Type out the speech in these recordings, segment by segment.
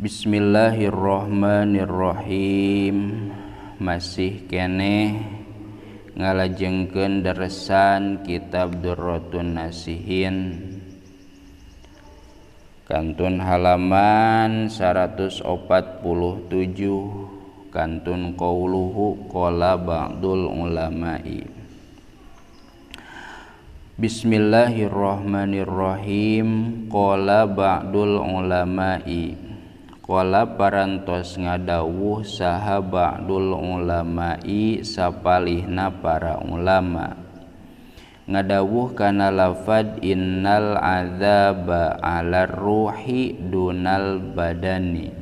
Bismillahirrahmanirrahim. Masih keneh ngalajengkeun deresan kitab Durratun Nasihin kantun halaman 147 kantun qauluhu qala ba'dul ulama'i. Bismillahirrahmanirrahim. Qala ba'dul ulama'i, qala parantos ngadawuh saha ba'dul ulama'i sapalihna para ulama ngadawuh kana lafad innal adzaba 'alar ruhi dunal badani.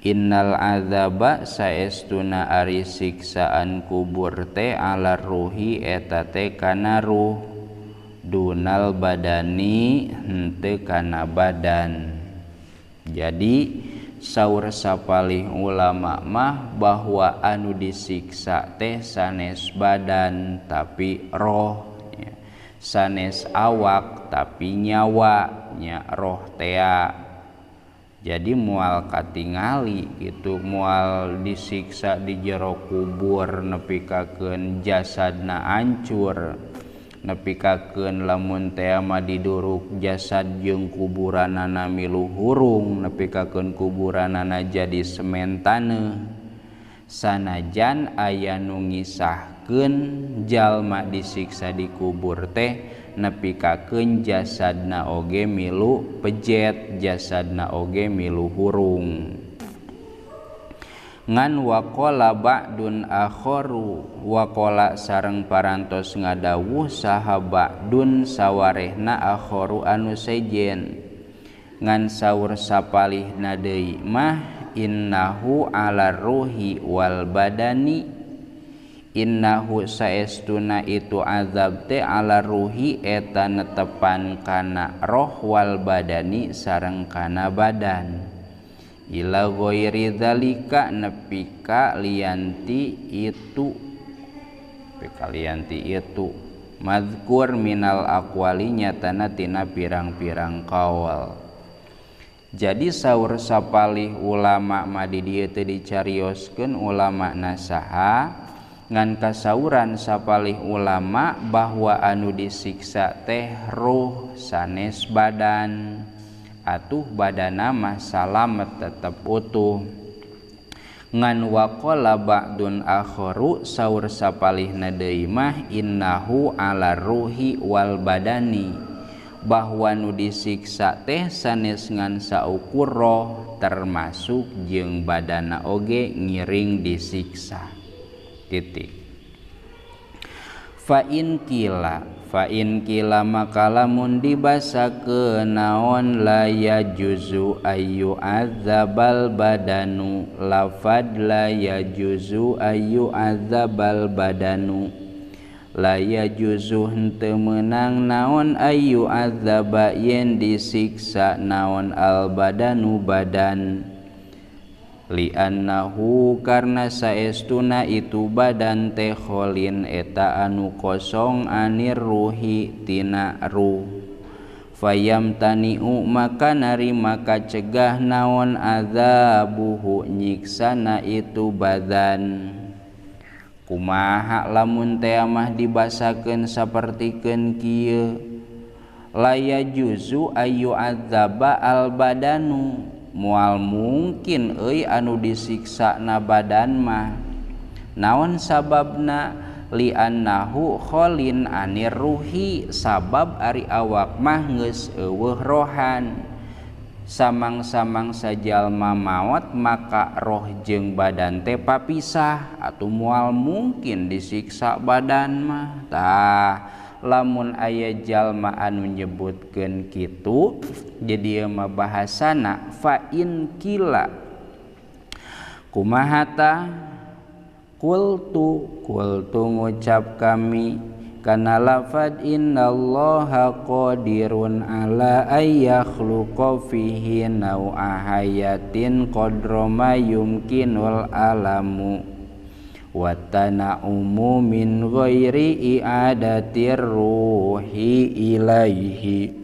Innal adzaba saestuna ari siksaan kubur teh 'alar ruhi eta teh kana ruh, dunal badani henteu kana badan. Jadi saur sapalih ulama mah bahwa anu disiksa teh sanes badan tapi roh, sanes awak tapi nyawa nya roh tea. Jadi moal katingali gitu, moal disiksa di jero kubur nepikakeun jasadna hancur, nepikakeun lamun tea mah diduruk jasad jeung kuburanana milu hurung, nepikakeun kuburanana jadi semen taneuh. Sanajan aya nu ngisahkeun jalma disiksa di kubur teh nepikakeun jasadna oge milu pejet, jasadna oge milu hurung. Ngan waqala ba'dun akharu, waqala sareng parantos ngadawuh saha ba'dun sawarehna akharu anu sejen. Ngan saur sapalihna deui mah innahu 'alar ruhi wal badani. Innahu saestuna itu azab teh 'alar ruhi eta netepan kana roh wal badani sareng kana badan. Ila ghairi dzalika nepi ka lianti itu, nepi lianti itu mazkur minal aqwali nyatana tina pirang-pirang kaul. Jadi saur sapalih ulama mah di dieu teh dicarioskeun ulama nasaha, ngan kasauran sapalih ulama bahwa anu disiksa teh ruh sanes badan. Atuh badana mah salamet tetep utuh. Ngan waqala ba'dun akharu saur sapalihna deui mah innahu 'alar ruhi wal badani, bahwa nu disiksa teh sanes ngan saukur roh termasuk jeung badana oge ngiring disiksa. Titik. Fa in kila, fa in kila maka lamun dibasakeun naon la yajuzu ayu adzabal badanu, lafad la yajuzu ayu adzabal badanu, la yajuzu henteu meunang naon ayu adzaba yen disiksa naon al badanu badan, li'annahu karna saestuna itu badan teh kholin eta anu kosong anir ruhi tina ruh. Fayamtani'u maka narima kacegah naon azabuhu nyiksana itu badan. Kumaha lamun teh mah dibasakeun sapertikeun kieu, la yajuzu ayu adzaba al badanu, moal mungkin euy anu disiksa na badan mah. Naon sababna? Li'annahu kholin anir ruhi, sabab ari awak mah geus eueuh rohan. Samang-samang sajalma maot maka roh jeung badan teh papisah, atuh moal mungkin disiksa badan mah. Tah lamun aya jalma anu nyebutkeun kitu, jadi mah bahasana fa in kila. Kumaha tah? Qultu, qultu ngucap kami kana lafad innallaha qadirun ala ay yakhluqa fihi naw'a hayatin qadra ma yumkinul alamu wa tana'umu min ghairi i'adatir ruhi ilaihi.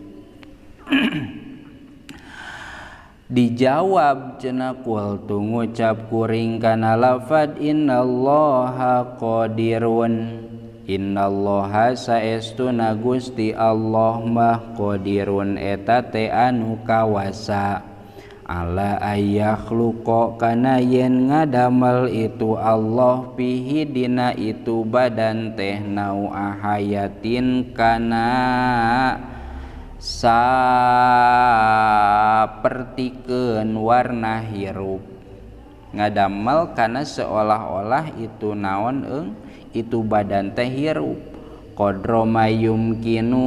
Dijawab cenah qultu ngucap kuring kana lafad innallaha qadirun. Innallaha saestuna Gusti Allah mah qadirun eta teh anu kawasa ala ayakhluqa kana yen ngadamel itu Allah fihi dina itu badan teh naua hayatin kana sapertikeun warna hirup. Ngadamel kana seolah-olah itu naon eung itu badan teh hirup. Qadra mayumkinu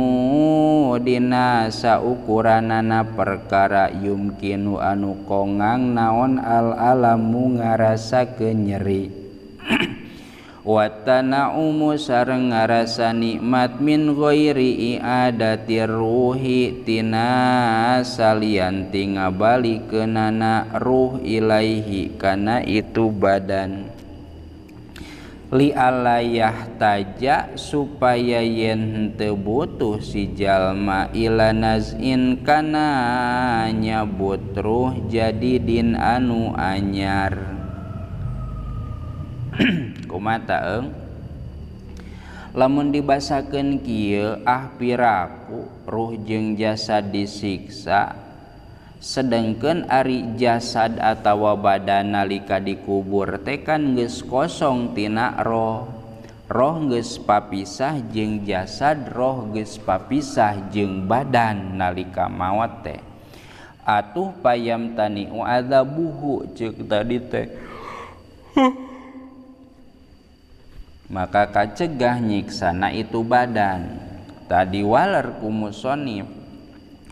dina saukuranana perkara yumkinu anu kongang naon al alamu ngarasakeun nyeri wa tanaumu sareng ngarasa nikmat min ghairi i'adatir ruhi tina salian ti ngabalikeunana ruh ilaihi kana itu badan. Li alayah taja supaya yen henteu butuh si jalma ila nazin kana nyabut ruh jadi din anu anyar. Kumaha eung lamun dibasakeun kieu ah piraku ruh jeung jasad disiksa, sedengkeun ari jasad atawa badan nalika dikubur teh kan geus kosong tina roh. Roh geus papisah jeung jasad, roh geus papisah jeung badan nalika maot teh. Atuh payam tani adzabuhu ceuk tadi teh. Maka kacegah nyiksana itu badan. Tadi waler ku musonif.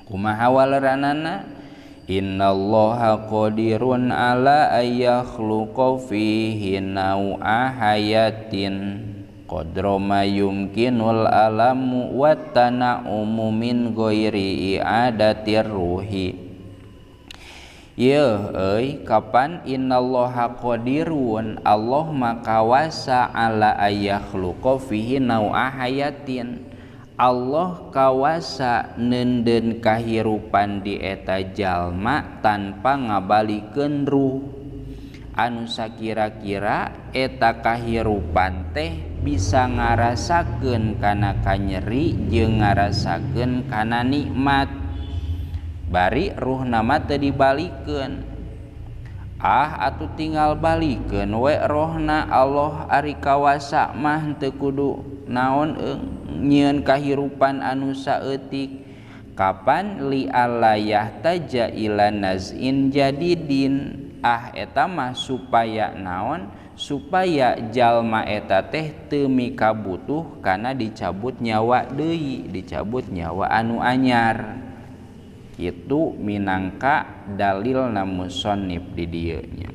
Kumaha waleranana? Innallaha qadirun ala ayakhluqa fihi nau'a hayatin qadra ma yumkinul alamu wa tana'umu min ghairi i'adatir ruhi. Yeuh euy kapan innallaha qadirun Allah makawasa ala ayakhluqa fihi nau'a hayatin. Allah kawasa neundeun kahirupan di eta jalma tanpa ngabalikeun ruh. Anu sakira-kira eta kahirupan teh bisa ngarasakeun kana kanyeri jeung ngarasakeun kana nikmat. Bari ruhna mah teu dibalikeun. Ah atuh tinggal balikeun we rohna Allah ari kawasa mah teu kudu naon nyieun kahirupan anu saeutik. Kapan li alayah taja ila nazin jadidin. Ah eta mah supaya naon, supaya jalma eta teh teu mikabutuh kana dicabut nyawa deui, dicabut nyawa anu anyar. Kitu minangka dalilna musannif di dieu nya.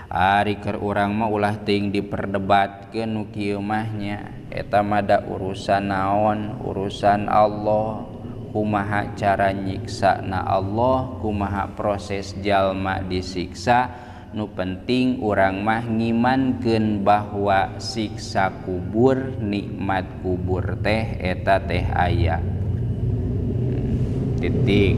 Ari keur urang mah ulah teuing diperdebatkeun nu kieu mah nya. Eta mah da urusan naon, urusan Allah. Kumaha cara nyiksana Allah, kumaha proses jalma disiksa. Nu penting urang mah ngimankeun bahwa siksa kubur, nikmat kubur teh eta teh aya. Titik.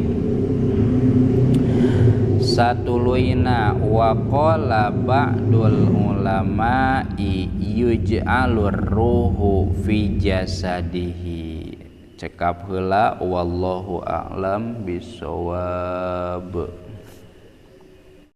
Satuluyna wa qala ba'dul ulama'i yuj'alur ruhu fi jasadihi. Cekap heula wallahu a'lam bissawab.